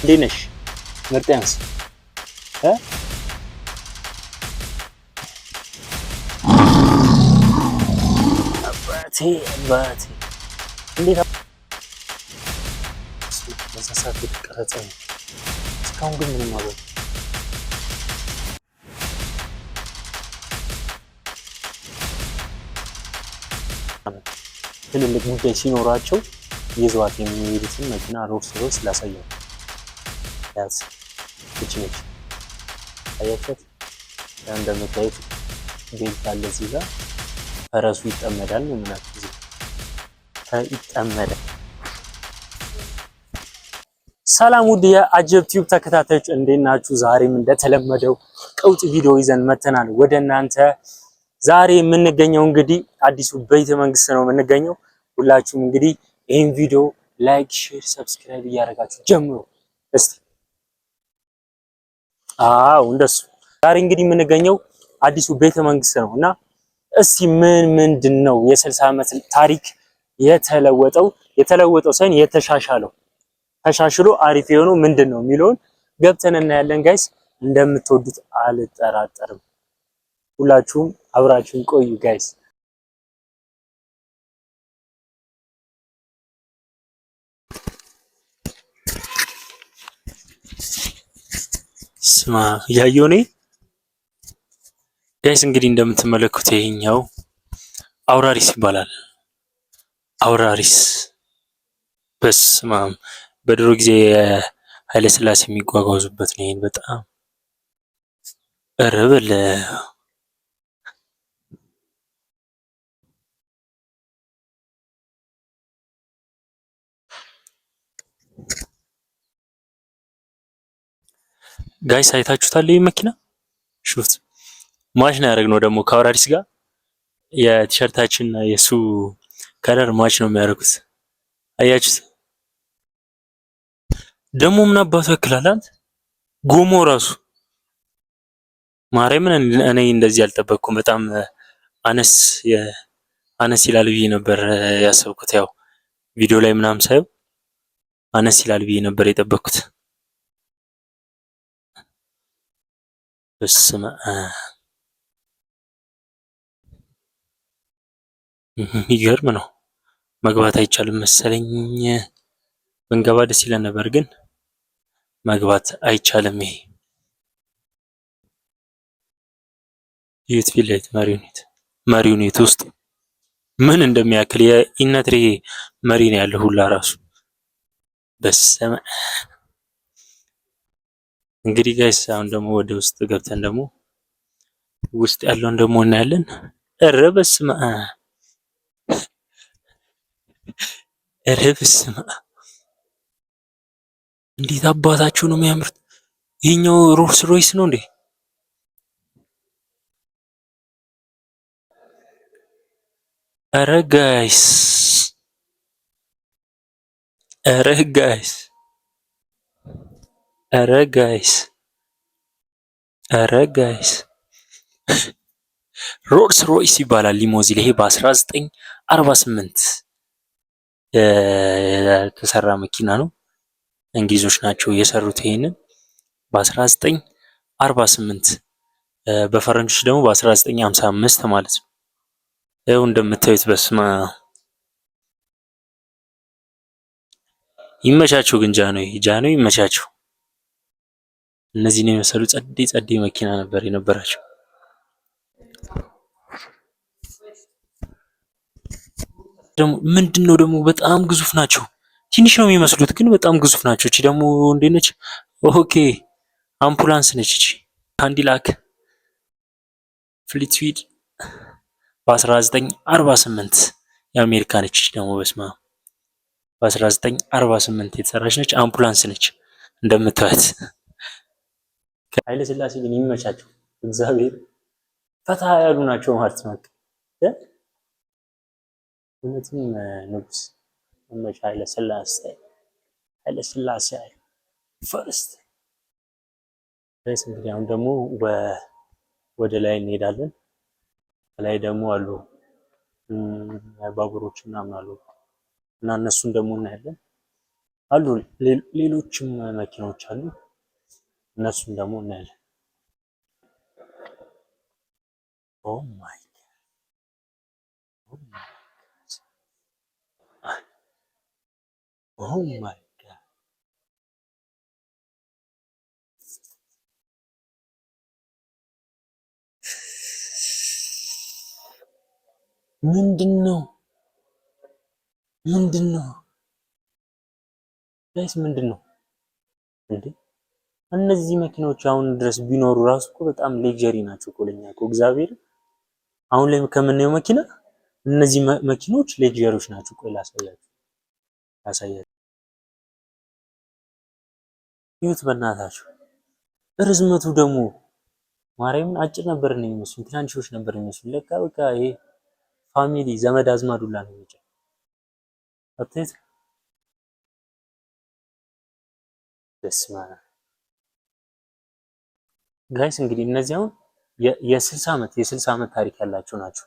እንዴት ነሽ? ምርጥ ያንስ እ አባቴ አባቴ እንዴት በዛ ሰዓት የተቀረጸ ነው። እስካሁን ግን ምንም አልሆነም። ትልልቅ ጉዳይ ሲኖራቸው ይዘዋት የሚሄዱትን መኪና ሮልስ ሮይስ ላሳየው። ያዝ እቺ ነች። አያችኋት? እንደምታዩት belt አለ እዚህ ጋር፣ ፈረሱ ይጠመዳል ነው የምላችሁ። እዚህ ይጠመዳል። ሰላም ውድ የአጀብ ቲዩብ ተከታታዮች እንዴት ናችሁ? ዛሬም እንደተለመደው ቀውጥ ቪዲዮ ይዘን መተናል ወደ እናንተ። ዛሬ የምንገኘው እንግዲህ አዲሱ ቤተ መንግስት ነው የምንገኘው። ሁላችሁም እንግዲህ ይህን ቪዲዮ like፣ share፣ subscribe እያደረጋችሁ ጀምሩ እስቲ። አዎ እንደሱ። ዛሬ እንግዲህ የምንገኘው አዲሱ ቤተ መንግስት ነው እና እስቲ ምን ምንድን ነው የ60 ዓመት ታሪክ የተለወጠው የተለወጠው ሳይሆን የተሻሻለው ተሻሽሎ አሪፍ የሆነው ምንድን ነው የሚለውን ገብተን እናያለን። Guys እንደምትወዱት አልጠራጠርም። ሁላችሁም አብራችሁን ቆዩ guys። ስማ እያየሁ እኔ guys እንግዲህ እንደምትመለከቱት ይሄኛው አውራሪስ ይባላል። አውራሪስ በስማም በድሮ ጊዜ ኃይለ ሥላሴ የሚጓጓዙበት ነው። ይሄን በጣም ኧረ በለው guys አይታችሁታል? ይሄ መኪና ሹት match ነው ያደረግነው ደግሞ ከአውራሪስ ጋር የቲሸርታችን እና የሱ color match ነው የሚያደርጉት። አያችሁት? ደግሞ ምን አባቱ ያክላል አንተ ጎሞ ራሱ ማርያምን እኔ እንደዚህ አልጠበቅኩም። በጣም አነስ አነስ ይላል ብዬ ነበር ያሰብኩት። ያው ቪዲዮ ላይ ምናምን ሳየው አነስ ይላል ብዬ ነበር የጠበቅኩት። በስመ አብ የሚገርም ነው። መግባት አይቻልም መሰለኝ። ብንገባ ደስ ይለን ነበር፣ ግን መግባት አይቻልም። ይሄ ዩት ፊት ለፊት መሪውኔት ውስጥ ምን እንደሚያክል የኢነትሬ መሪ ነው ያለው ሁላ ራሱ በስመ እንግዲህ guys አሁን ደግሞ ወደ ውስጥ ገብተን ደግሞ ውስጥ ያለውን ደግሞ እናያለን። ኧረ በስመ አብ ኧረ በስመ አብ እንዴት አባታችሁ ነው የሚያምሩት! ይሄኛው ሮልስ ሮይስ ነው እንዴ? ኧረ guys ኧረ guys ኧረ guys ኧረ guys ሮልስ ሮይስ ይባላል ሊሞዚን። ይሄ በ1948 የተሰራ መኪና ነው። እንግሊዞች ናቸው የሰሩት ይሄንን በ1948 በፈረንጆች ደግሞ በ1955 ማለት ነው። ይኸው እንደምታዩት በስማ ይመቻቸው። ግን ጃኖይ ጃኖይ ይመቻቸው። እነዚህን የመሰሉ ጸዴ ጸዴ መኪና ነበር የነበራቸው። ደግሞ ምንድን ነው ደግሞ በጣም ግዙፍ ናቸው። ትንሽ ነው የሚመስሉት ግን በጣም ግዙፍ ናቸው። እቺ ደግሞ እንዴት ነች? Okay አምቡላንስ ነች እቺ። ካዲላክ ፍሊትዊድ በ1948 የአሜሪካ ነች። እቺ ደግሞ በስማ በ1948 የተሰራች ነች። አምቡላንስ ነች እንደምታዩት። ኃይለ ሥላሴ ግን ይመቻቸው፣ እግዚአብሔር ፈታ ያሉ ናቸው ማለት ነው። እውነትም ንጉስ መመቻ ኃይለ ሥላሴ ኃይለ ሥላሴ first። እንግዲህ አሁን ደግሞ ወደ ላይ እንሄዳለን። ላይ ደግሞ አሉ ባቡሮች ምናምን አሉ እና እነሱን ደግሞ እናያለን። አሉ ሌሎችም መኪናዎች አሉ። እነሱም ደግሞ እናያለን። Oh my oh my God ምንድን ነው? ምንድን ነው guys? ምንድን ነው እንዴ? እነዚህ መኪናዎች አሁን ድረስ ቢኖሩ ራሱ እኮ በጣም luxury ናቸው እኮ ለኛ እኮ፣ እግዚአብሔር፣ አሁን ላይ ከምናየው መኪና እነዚህ መኪኖች luxury ዎች ናቸው። ቆይ ላሳያችሁ ላሳያችሁ። ይሁት በእናታችሁ፣ ርዝመቱ ደግሞ ማርያምን አጭር ነበር ነው የሚመስሉ፣ ትናንሾች ነበር የሚመስሉ። ለካ በቃ ይሄ family ዘመድ አዝማድ ሁላ ነው የሚጭነው። አትይት በስመ አብ guys። እንግዲህ እነዚህ አሁን የ60 ዓመት ታሪክ ያላቸው ናቸው።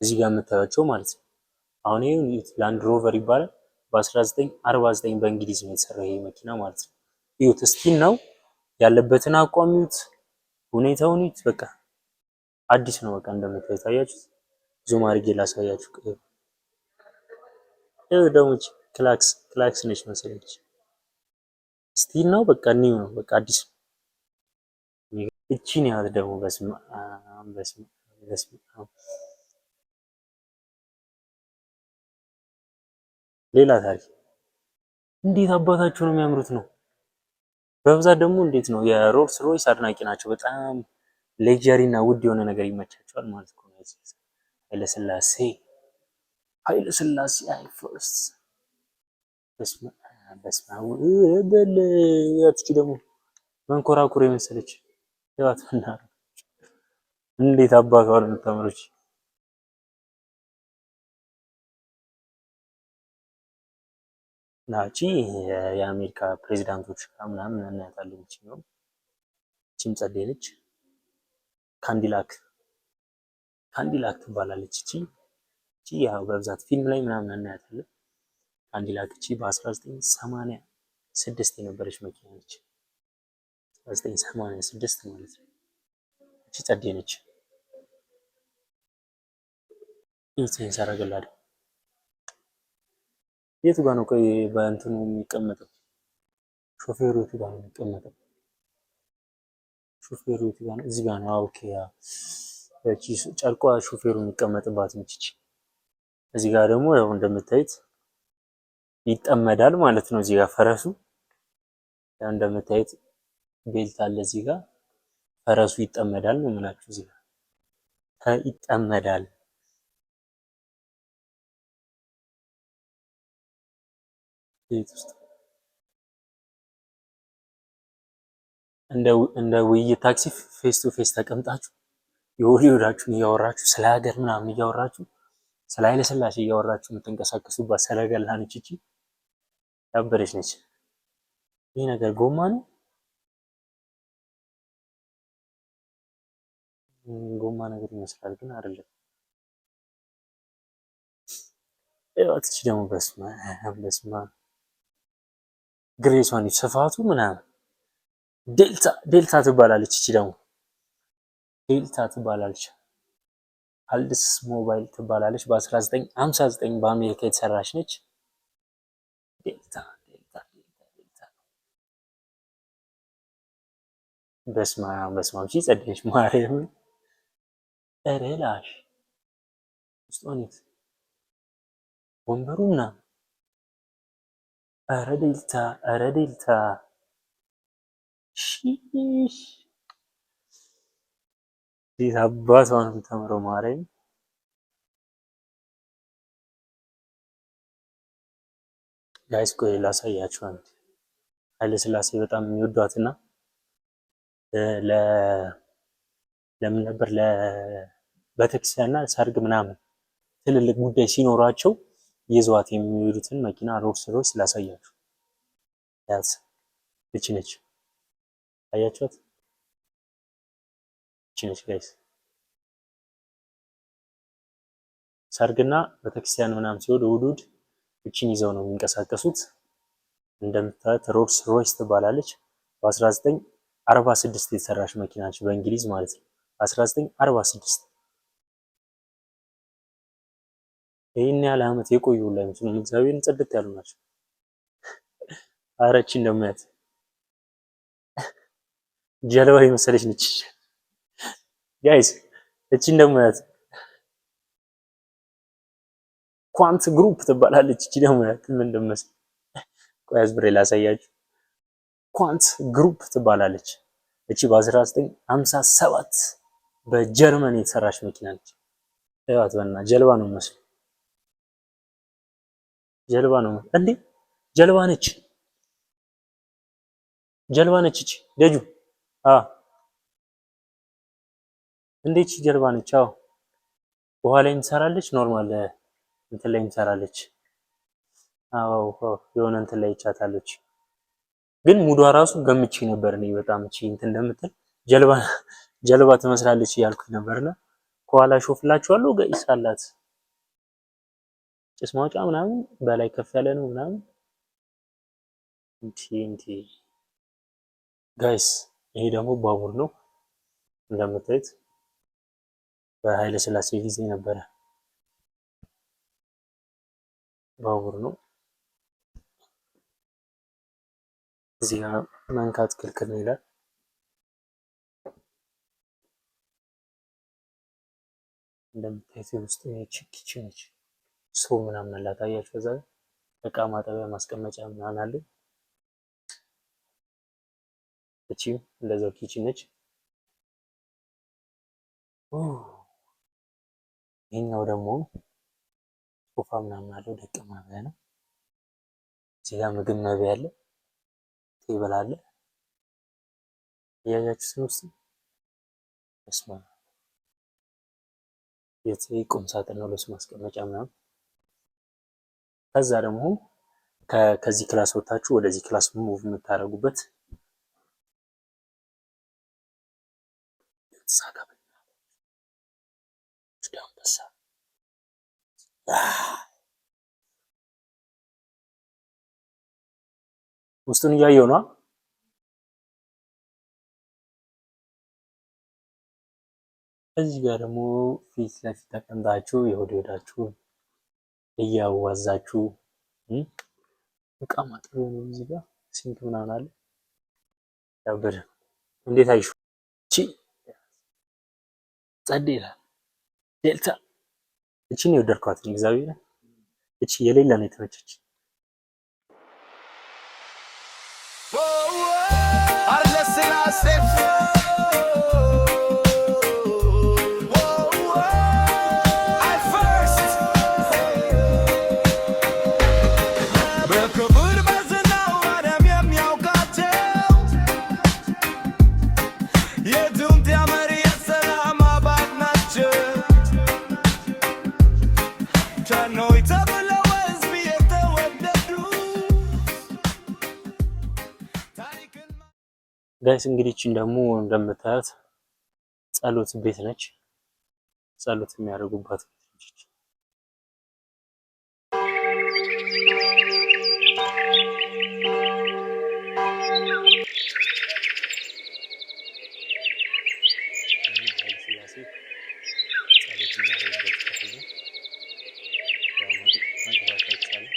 እዚህ ጋር የምታዩቸው ማለት ነው። አሁን ይሄ ላንድ ሮቨር ይባላል። በ1949 በእንግሊዝ ነው የተሰራው ይሄ መኪና ማለት ነው። እዩት፣ still ነው ያለበትን አቋም እዩት፣ ሁኔታውን እዩት። በቃ አዲስ ነው። በቃ እንደምታዩት አያችሁት። Zoom አድርጌ ላሳያችሁ። ይኸው ደግሞ ክላክስ ክላክስ ነች መሰለኝ። Still ነው፣ በቃ new ነው፣ በቃ አዲስ ነው። እቺን ያህል ደግሞ በስመ አብ በስመ አብ በስመ አብ፣ ሌላ ታሪክ። እንዴት አባታቸው ነው የሚያምሩት ነው። በብዛት ደግሞ እንዴት ነው የሮልስ ሮይስ አድናቂ ናቸው። በጣም luxury እና ውድ የሆነ ነገር ይመቻቸዋል ማለት ነው። ኃይለ ስላሴ፣ ኃይለ ስላሴ I first። በስመ አብ በስመ አብ በል። ያቺ ደግሞ መንኮራኩር የመሰለች ህይወት እንዴት አባቷ ነው የምታምረች! ናቺ የአሜሪካ ፕሬዚዳንቶች ምናምን እናያታለን። እቺ ነው፣ እቺም ጸዴ ነች። ካንዲላክ ካንዲላክ ትባላለች። እቺ ያው በብዛት ፊልም ላይ ምናምን እናያታለን። ካንዲላክ እቺ በ1986 የነበረች መኪና ነች። 1986 ማለት ነው። እቺ ጸዴ ነች። ይህን ሰረገላ ደግሞ የቱ ጋር ነው? ቆይ በእንትኑ የሚቀመጠው ሾፌሩ የቱ ጋር ነው የሚቀመጠው? ሾፌሩ የቱ ጋር ነው? እዚህ ጋር ነው። Okay፣ እቺ ጨርቋ ሾፌሩ የሚቀመጥባት ነች። እቺ እዚህ ጋር ደግሞ ያው እንደምታዩት ይጠመዳል ማለት ነው። እዚህ ጋር ፈረሱ ያው እንደምታዩት belt አለ እዚህ ጋር፣ ፈረሱ ይጠመዳል ነው የምላችሁ። እዚህ ጋር ይጠመዳል። ቤት ውስጥ እንደ ውይይት ታክሲ face to face ተቀምጣችሁ የወዲ ወዳችሁን እያወራችሁ፣ ስለ ሀገር ምናምን እያወራችሁ፣ ስለ ኃይለ ሥላሴ እያወራችሁ የምትንቀሳቀሱባት ሰረገላ ነች። እቺ ያበረች ነች። ይህ ነገር ጎማ ነው፣ ጎማ ነገር ይመስላል ግን አይደለም። እቺ ደግሞ በስመ አብ በስመ አብ፣ ግሬሷን ስፋቱ ምናምን። ዴልታ ዴልታ ትባላለች። እቺ ደግሞ ዴልታ ትባላለች። ኦልድስ ሞባይል ትባላለች። በ1959 በአሜሪካ የተሰራች ነች። ዴልታ ዴልታ ዴልታ ዴልታ። በስመ አብ በስመ አብ፣ እቺ ጸደች ማርያም። ኧረ ላሽ ውስጧን ወንበሩ ምናምን። ኧረ ዴልታ፣ ኧረ ዴልታ፣ ሺሽ፣ እንዴት አባቷ ነው የምታምረው ማርያም። Guys፣ ቆይ ላሳያችሁ አንድ ኃይለ ሥላሴ በጣም የሚወዷትና ለ ለምን ነበር ለቤተክርስቲያንና ሰርግ ምናምን ትልልቅ ጉዳይ ሲኖራቸው ይዘዋት የሚሄዱትን መኪና ሮልስ ሮይስ ላሳያችሁ። ያዝ፣ እቺ ነች። አያችኋት? እቺ ነች guys። ሰርግና ቤተክርስቲያን ምናምን ሲወዱ እሑድ እሑድ እቺን ይዘው ነው የሚንቀሳቀሱት። እንደምታዩት ሮልስ ሮይስ ትባላለች። በ1946 የተሰራች መኪና ነች፣ በእንግሊዝ ማለት ነው። 1946 ይህን ያህል ዓመት የቆዩ ሁላ አይመስሉም። እግዚአብሔርን ጽድት ያሉ ናቸው። አረቺ እንደማያት ጀልባ የመሰለች ነች guys። እቺ እንደማያት ኳንት ግሩፕ ትባላለች። እቺ ደግሞ ያት ምን እንደምመስል ቆይ አዝብሬ ላሳያችሁ። ኳንት ግሩፕ ትባላለች። እቺ በ1957 በጀርመን የተሰራች መኪና ነች። እዋት በና ጀልባ ነው መስሎ ጀልባ ነው እንዴ? ጀልባ ነች፣ ጀልባ ነች። እቺ ደጁ አ እንዴ እቺ ጀልባ ነች። አዎ ውሃ ላይ ትሰራለች። Normal እንትን ላይ ትሰራለች። አዎ የሆነ እንትን ላይ ይቻታለች። ግን mood ዋ ራሱ ገምቼ ነበር እኔ በጣም እቺ እንትን እንደምትል ጀልባ ጀልባ ትመስላለች እያልኩኝ ነበርና ከኋላ ሾፍላችኋለሁ። Guys አላት ጭስ ማውጫ ምናምን በላይ ከፍ ያለ ነው ምናምን እንቲ እንቲ guys። ይሄ ደግሞ ባቡር ነው እንደምታዩት በኃይለ ሥላሴ ጊዜ ነበረ ባቡር ነው። እዚህ ጋር መንካት ክልክል ነው ይላል። እንደምታዩት ውስጥ kitchen ነች። ሰው ምናምን አላት። አያችሁ፣ እዛ እቃ ማጠቢያ ማስቀመጫ ምናምን አለ። እቺም እንደዛው kitchen ነች። ይሄኛው ደግሞ ሶፋ ምናምን አለው። ደቅ ማበያ ነው። እዚህ ጋር ምግብ መብያ አለ፣ Table አለ። እያያችሁት ነው። ውስጥ በስመ አብ ቁም ሳጥን ነው፣ ልብስ ማስቀመጫ ምናምን። ከዛ ደግሞ ከዚህ class ወጥታችሁ ወደዚህ class move የምታደርጉበት ውስጡን እያየው ነው። እዚህ ጋር ደግሞ ፊት ለፊት ተቀምጣችሁ የሆድ ሆዳችሁን እያዋዛችሁ እቃ ማጠቢያ ነው። እዚህ ጋር sink ምናምን አለ። ያበደ እንዴት አይሹ እቺ ጸድ ይላል። ዴልታ እቺን የወደድኳት እግዚአብሔር እቺ የሌለ ነው የተመቸች። በክብር በዝናው ዓለም የሚያውቃቸው የጥንት ያመሪ የሰላም አባት ናቸው። ጃንሆይ ተብለው በሕዝብ የተወደዱ ታሪክን Guys እንግዲህ እቺን ደግሞ እንደምታዩት ጸሎት ቤት ነች። ጸሎት የሚያደርጉባት ቤት ነች። ኃይለ ሥላሴ ጸሎት የሚያደርጉበት ክፍል ነው። ያው መግባት አይቻልም።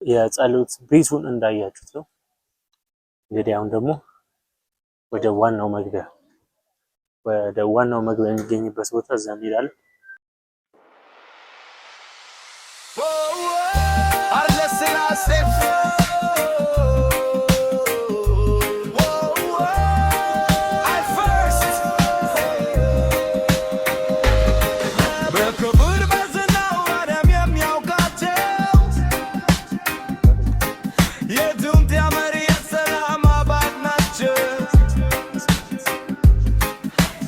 የጸሎት ቤቱን እንዳያችሁት ነው። እንግዲህ አሁን ደግሞ ወደ ዋናው መግቢያ የሚገኝበት ቦታ እዛ እንሄዳለን። ኃይለ ሥላሴ I first በክብር በዝናው ዓለም የሚያውቃቸው የጥንት ያመሪ የሰላም አባት ናቸው።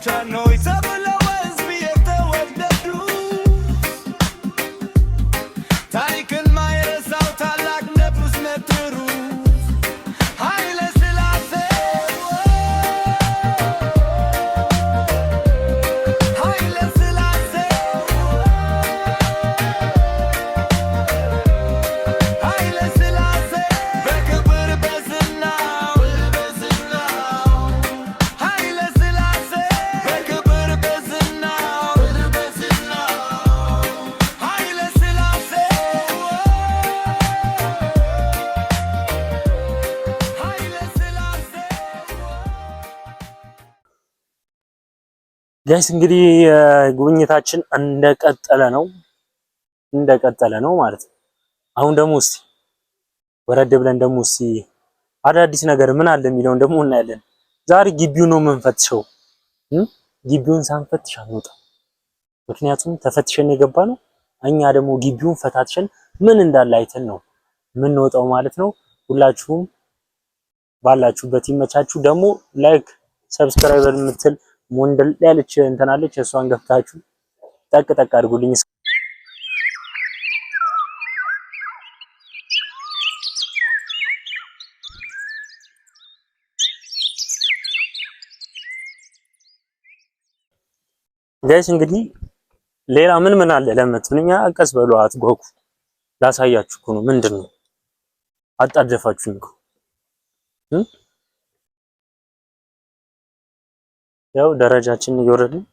ጃንሆይ ተብለው በሕዝብ የተወደዱ Guys እንግዲህ ጉብኝታችን እንደቀጠለ ነው፣ እንደቀጠለ ነው ማለት ነው። አሁን ደግሞ እስቲ ወረድ ብለን ደግሞ እስቲ አዳዲስ ነገር ምን አለ የሚለውን ደግሞ እናያለን። ዛሬ ግቢውን ነው የምንፈትሸው። ግቢውን ሳንፈትሽ አንወጣም። ምክንያቱም ተፈትሸን የገባ ነው። እኛ ደግሞ ግቢውን ፈታትሸን ምን እንዳለ አይተን ነው የምንወጣው ማለት ነው። ሁላችሁም ባላችሁበት ይመቻችሁ። ደግሞ like subscriber የምትል ሞንደል ያለች እንትናለች እሷን ገብታችሁ ጠቅ ጠቅ አድርጉልኝ። Guys እንግዲህ ሌላ ምን ምን አለ ለምትሉኝ ቀስ በሉ አትጓጉ፣ ላሳያችሁ እኮ ነው። ምንድን ነው አጣደፋችሁኝ እኮ። ያው ደረጃችን እየወረድን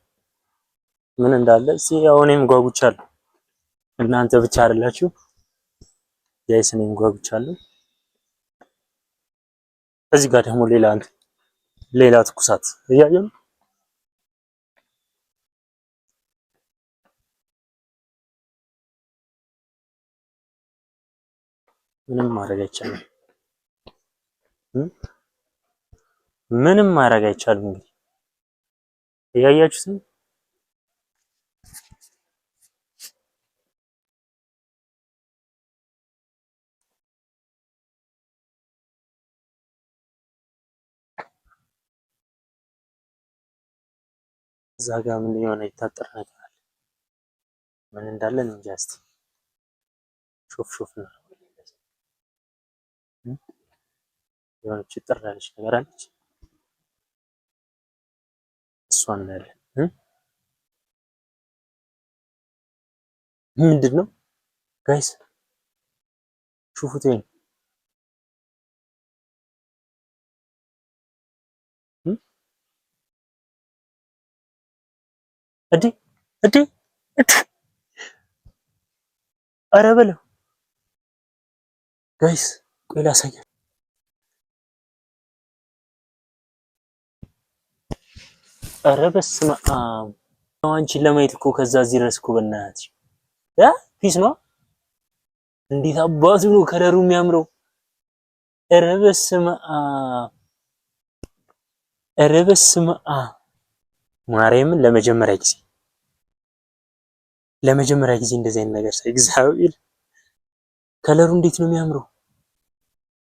ምን እንዳለ እስኪ ያው እኔም ጓጉቻለሁ። እናንተ ብቻ አይደላችሁ guys፣ እኔም ጓጉቻለሁ። እዚህ ጋር ደግሞ ሌላ እንትን ሌላ ትኩሳት እያየሁ ነው። ምንም ማድረግ አይቻልም። ምንም ማድረግ አይቻልም። እንግዲህ እያያችሁት ነው። እዛ ጋር ምን የሆነ የታጠረ ነገር አለ። ምን እንዳለ እንጃ። እስኪ ሾፍ ሾፍ ነው የሆነች ጥር ያለች ነገር አለች። እሷን እናያለን። ምንድን ነው guys? ሹፉት ይሄን እዴ እዴ እዴ ኧረ በለው guys፣ ቆይ ላሳያችሁ። ኧረ በስመ አብ! አንቺን ለማየት እኮ ከዛ እዚህ ድረስ እኮ በእናትሽ ያ peace ነው። እንዴት አባቱ ነው ከለሩ የሚያምረው! ኧረ በስመ አብ! ኧረ በስመ አብ! ማርያምን ለመጀመሪያ ጊዜ እንደዚህ አይነት ነገር ሳይ እግዚአብሔር ከለሩ እንዴት ነው የሚያምረው!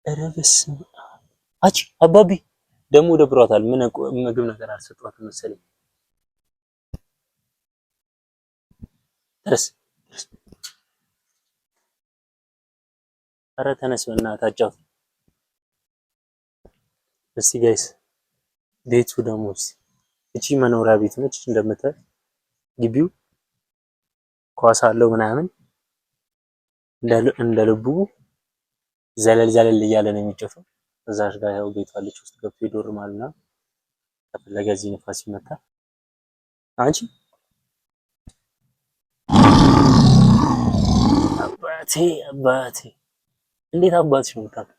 ኧረ በስመ አብ! አቺ አባቢ ደግሞ ደብሯታል። ምን ምግብ ነገር አልሰጧትም መሰለኝ። ተነስ፣ ኧረ ተነስ በእናትህ አጫውት። እስቲ guys ቤቱ ደግሞ እስቲ እቺ መኖሪያ ቤት ነች እንደምታይ፣ ግቢው ኳስ አለው ምናምን እንደ ልቡ ዘለል ዘለል እያለ ነው የሚጫወተው። እዛሽ ጋር ያው ቤቷ አለች፣ ውስጥ ገብቶ ይዶርማልና ከፈለገ እዚህ ንፋስ ይመታል። አንቺ አባቴ አባቴ እንዴት አባትሽ ነው የምታውቀው?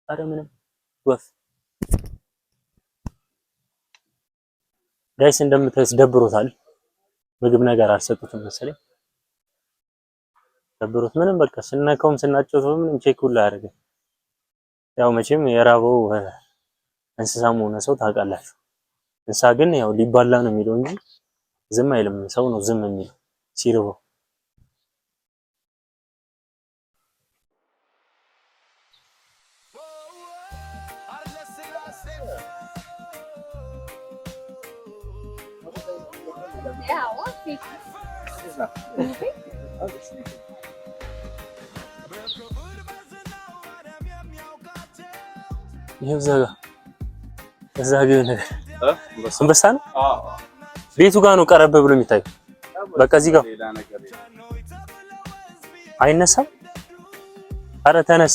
አረ ምንም ወፍ guys እንደምታዩት ደብሮታል። ምግብ ነገር አልሰጡትም መሰለኝ ደብሮት ምንም በቃ ስነካውም ስናጫውተው ምንም check ሁላ አያደርግም። ያው መቼም የራበው እንስሳም ሆነ ሰው ታውቃላችሁ። እንስሳ ግን ያው ሊባላ ነው የሚለው እንጂ ዝም አይልም። ሰው ነው ዝም የሚለው ሲርበው። ይሄው እዛ ጋር እዛ ጋር የሆነ ነገር አንበሳ ነው። ቤቱ ጋር ነው ቀረብ ብሎ የሚታየው። በቃ እዚህ ጋር አይነሳም። አረ ተነስ።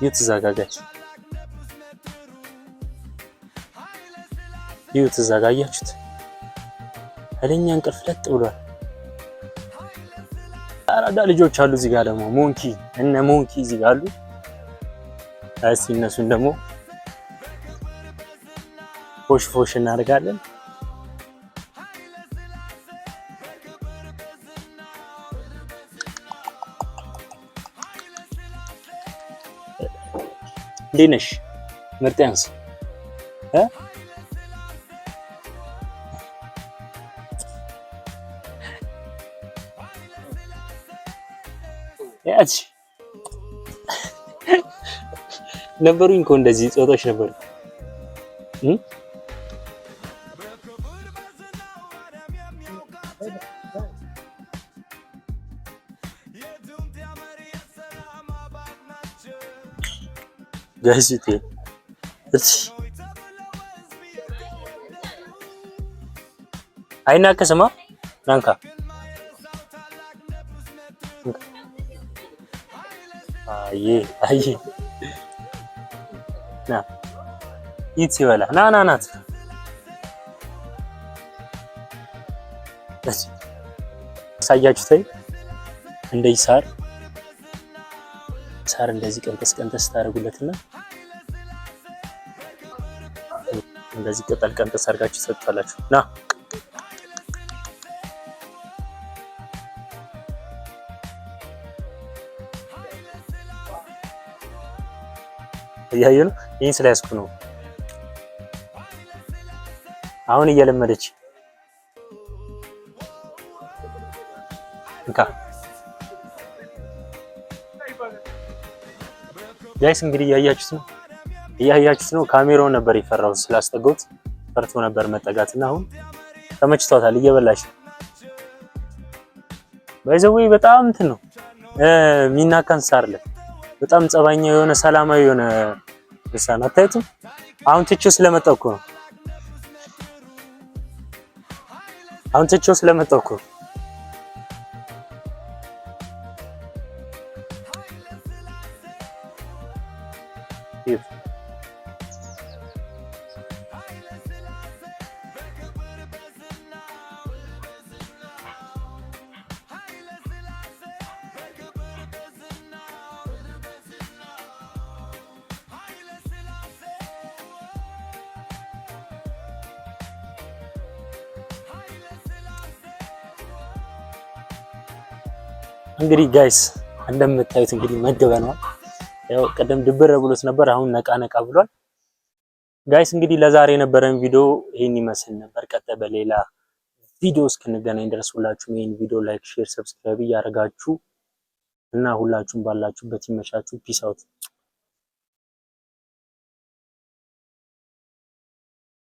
ይኸው እዛ ጋር guys፣ ይኸው እዛ ጋር አያችሁት? ኃይለኛ እንቅልፍ ለጥ ብሏል። አራዳ ልጆች አሉ እዚህ ጋር ደግሞ monkey እነ monkey እዚህ ጋር አሉ። እስኪ እነሱን ደግሞ ፎሽ ፎሽ እናደርጋለን። እንዴት ነሽ? ምርጥ ያንስ እ ያቺ ነበሩኝ እኮ እንደዚህ ጾታዎች ነበሩ። Guys, እሺ አይናከስማ ናንካ አይ አይ ና ይት ሲበላ ና ና ናት ሳያችሁ ታይ እንደዚህ ሳር ሳር እንደዚህ ቀንጠስ ቀንጠስ ታደርጉለትና እንደዚህ ቅጠል ቀንጠስ አድርጋችሁ ትሰጡታላችሁ። ና እያየ ነው። ይህን ስለያዝኩ ነው። አሁን እየለመደች እንካ guys እንግዲህ እያያችሁት ነው እያያችሁት ነው። ካሜራውን ነበር የፈራው ስላስጠጋሁት ፈርቶ ነበር መጠጋት እና አሁን ተመችቷታል፣ እየበላች ነው። By the way በጣም እንትን ነው የሚናካ እንስሳ አይደለም። በጣም ጸባኛ የሆነ ሰላማዊ የሆነ እንስሳ ነው። አታዩትም? አሁን ትቼው ስለመጣሁ እኮ ነው። አሁን ትቼው ስለመጣሁ እኮ ነው። እንግዲህ guys እንደምታዩት እንግዲህ መግበነዋል። ያው ቀደም ድብር ብሎት ነበር፣ አሁን ነቃ ነቃ ብሏል። Guys እንግዲህ ለዛሬ የነበረን ቪዲዮ ይህን ይመስል ነበር። ቀጣይ በሌላ ቪዲዮ እስክንገናኝ ድረስ ሁላችሁም ይህን ቪዲዮ like፣ share፣ subscribe እያደረጋችሁ እና ሁላችሁም ባላችሁበት ይመቻችሁ። Peace out።